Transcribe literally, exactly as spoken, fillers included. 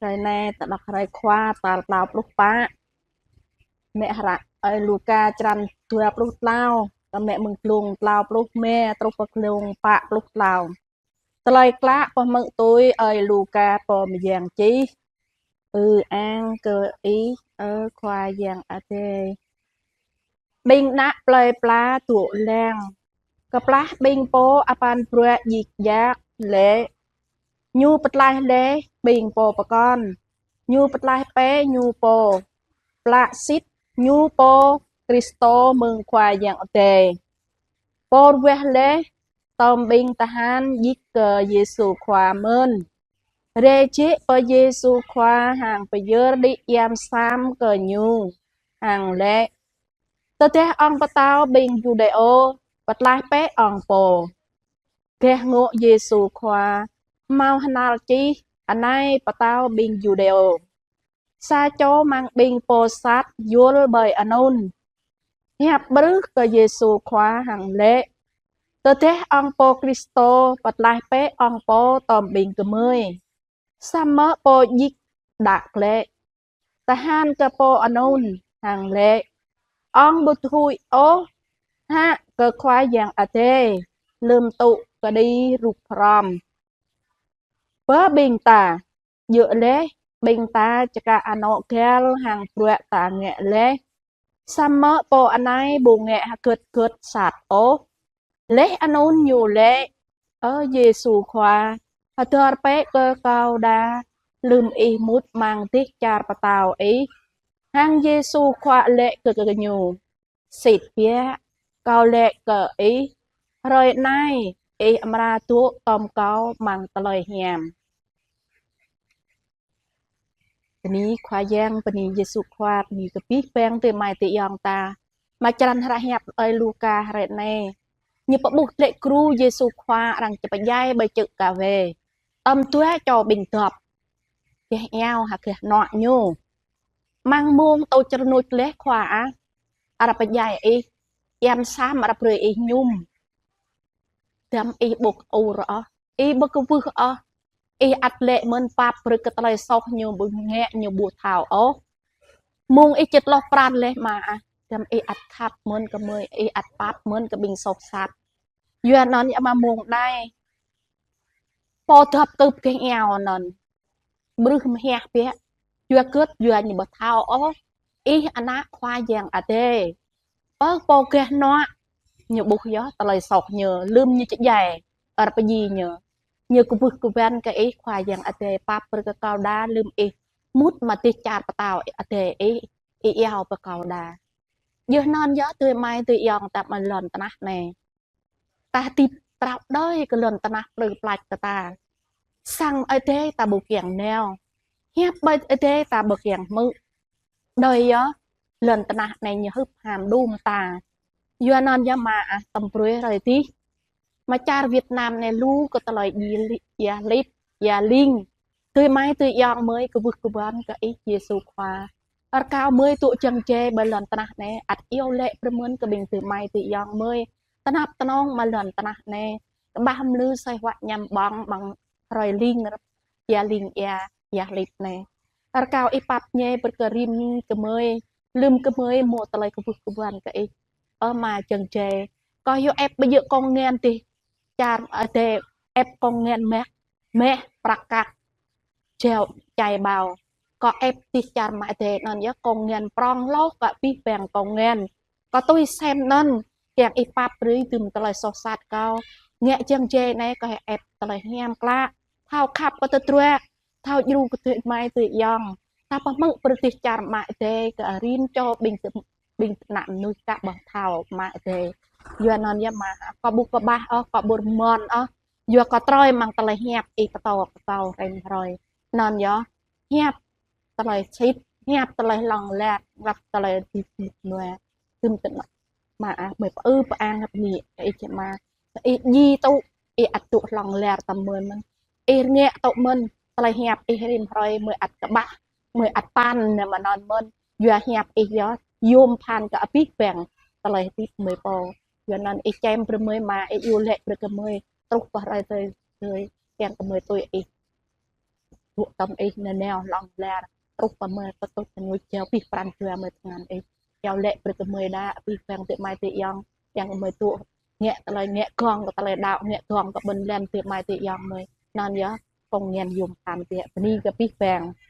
Hrơi anai ta đŏk hrơi Khua tal klâo pluh pă. Mă hră ơi Luka črăn dua pluh klâo, ta mă mơ̆ng glông klâo pluh rơma truh pơ glông pă pluh klâo. Tơlơi klă pơhmư̆ tui ơi Luka pô mơyang čih. Ư-ang kơ Ih, ơ Khua Yang Adai. Ƀing ană plơi pla dŏ lăng, kơplah ƀing pô apăn bruă djik djak laĭ: Ñu pơtlaih laih ƀing pô pơkŏn, Ñu pơtlaih pĕ Ñu pô, plă sĭt Ñu pô Kristô mơ̆ng Khua Yang Adai, Pô ruah laih. Tơm ƀing tơhan djik kơ Yêsu Khua mơ̆n, rai jĕ pơ Yêsu Khua hăng pơyơr đĭ iam sam kơ Ñu, hăng laĭ: Tơdah Ŏng Pơtao ƀing Yuđêô, pơtlaih pĕ Ŏng pô. Gah ngŏ Yêsu Khua hmâo hơnal čih: Anai Pơtao ƀing Yuđêô. Sa čô amăng ƀing pô sat yol ƀơi anŭn, hiăp ƀrưh kơ Yêsu Khua hăng laĭ: Tơdah Ŏng pô Kristô, pơtlaih pĕ Ŏng pô tơm ƀing gơmơi. Samơ̆ pô djik djak laĭ, tơhan kơ pô anŭn hăng laĭ: Ŏng ƀu huĭ ôh hă kơ Khua Yang Adai lơ̆m tŭ kơđi rup hrŏm? Bơ ƀing ta, djơ̆ laih ƀing ta čơkă anŏ găl hăng bruă ta ngă laih. Samơ̆ pô anai ƀu ngă hơgĕt hơgĕt sat ôh. Laih anŭn ñu laĭ: Ơ Yêsu Khua, hơdơr pĕ kơ kâo đa lơ̆m Ih mŭt amăng dêh čar pơtao Ih. Hăng Yêsu Khua laĭ kơ gơñu: Sĭt biă, Kâo laĭ kơ ih, hrơi anai ih amra dŏ tơm Kâo amăng tơlơi hiam. Bơni Khua Yang, bơni Yêsu Khua, bơni kơ abih bang adơi amai ayŏng ta. Mơ̆ng črăn hră hiăp ơi Luka hrơi anai, ñu pơƀuh glaĭ gru Yêsu Khua arăng či pơdjai ƀơi čư̆ kơwê. Tơm dua čô ƀing dŏp, gah iao hăng gah hơnuă ñu. Amăng mông tŭ čơrnuč laih Khua ah, arăng pơdjai ih, iam sam arăng brơi ih mơñum. Dăm ih ƀu kơur ôh, ih ƀu kwưh ôh, ih ăt laĭ mơ̆n pap brơi kơ tơlơi soh ñu ƀu ngă, ñu ƀu thâo ôh. Mông ih či tloh pran laih mơ̆ ah, dăm ih ăt khăp mơ̆n kơ gơmơi, ih ăt pap mơ̆n kơ ƀing soh sat. Yua anŭn yơh amăng mông anai, pô dŏp kơ gah iao anŭn, brưh mơhiăh biă, yua hơgĕt, yua ñu ƀu thâo ôh ih ană Khua Yang Adai. Pơ pô gah hơnuă, ñu ƀuh yơh tơlơi soh ñu, lơ̆m ñu či djai, arăng pơdjai ñu. Ñu kwưh kơwăn kơ ih Khua Yang Adai, pap brơi kơ kâo đa lơ̆m ih mŭt amăng dêh čar pơtao Adai ih, ih iâu pơ kâo đa. Yua anŭn yơh adơi amai adơi ayŏng ta amăng lŏn tơnah anai. Ta hơdip phrâo đơi kơ lŏn tơnah plư plač kơ ta. Sang Adai ta ƀu kiăng nao. Hiăp ƀơi Adai ta ƀu kiăng hmư̆. Đơi yơh, lŏn tơnah anai ñu hưp ham đưm ta. Yua anŭn yơh mơ̆ ah, tơm brơi hrơi adih, mơ̆ng čar Việt Nam anai lu kơ tơlơi djai li-, djai hlĭp, djai ling. Adơi amai adơi ayŏng gơmơi kwưh kơwăn kơ ih Yêsu Khua. Rơkâo gơmơi dŏ jăng jai ƀơi lŏn tơnah anai, ăt iâu laĭ brơi mơ̆n kơ ƀing adơi amai adơi ayŏng gơmơi tơnap tơnŏng amăng lŏn tơnah anai. Tơƀah mlư asơi huă añăm ƀơ̆ng amăng hrơi ling, djai ling djai, djai hlĭp anai. Rơkâo ih pap ñe brơi kơ rĭm gơmơi, lơ̆m gơmơi hmâo tơlơi kwưh kơwăn kơ ih. Ơ Ama jăng jai, kâo yua ĕp ƀu djơ̆ kông ngăn dêh čar Adai, ĕp kông ngăn mah, mah prăk kăk, jeo čai ƀâo. Kâo ĕp dêh čar mơ̆ng Adai anŭn yơh kông ngăn prŏng hloh kơ abih bang kông ngăn. Kâo tui sem anŭn, kiăng ih pap brơi dŭm tơlơi soh sat kâo. Ngă jăng jai anai kâo ĕp tơlơi hiam klă, thâo khăp kơ tơdruă, thâo djru kơ adơi amai adơi ayŏng. Ta pơhmư̆ brơi dêh čar mơ̆ng Adai kơ rĭm čô ƀing, ƀing ană mơnuih ta ƀu thâo mơ̆ng Adai. Yua anŭn yơh mơ̆ ah, kâo ƀu kơƀah ôh, kâo ƀu rơmon ôh. Yua kâo trơi amăng tơlơi hiăp ih pơtô kơ kâo rĭm hrơi. Anŭn yơh, hiăp tơlơi sĭt, hiăp tơlơi hlŏng lar, hiăp tơlơi hơdip mơnuih. Tơm tơnŏ mơ̆ ah, gơmơi pơư pơang hơ̆p ni, ih či mă, ih djai tŭ, ih ăt dŏ hlŏng lar tơm gơmơi mơ̆n. Ih rơngiă tŭ mơ̆n, tơlơi hiăp ih rĭm hrơi gơmơi ăt kơƀah, gơmơi ăt păn nao mơ̆n anŭn mơ̆n. Yua hiăp ih yơh yôm phăn kơ abih bang tơlơi hơdip gơmơi pô. Yua anŭn ih čem brơi gơmơi mơ̆, ih iâu laĭ brơi kơ gơmơi truh pơ hrơi tơi tơi, kiăng kơ gơmơi tui ih. dŏ tơm ih nanao hlŏng lar truh pơ mơi pơtŭč tơnguč jao pih pran jua mơi tơngan ih. Jao lĕ brơi kơ mơi đa pih pang tơ amai tơ ayŏng, yang mơi tŭ ngă tơlơi ngă gong kơ tơlơi đaŏ, ngă gong kơ ƀôn lan tơ amai tơ ayŏng mơi. Anŭn yơh, kông ngăn yôm pơphan biă. Bơni kơ pih pang.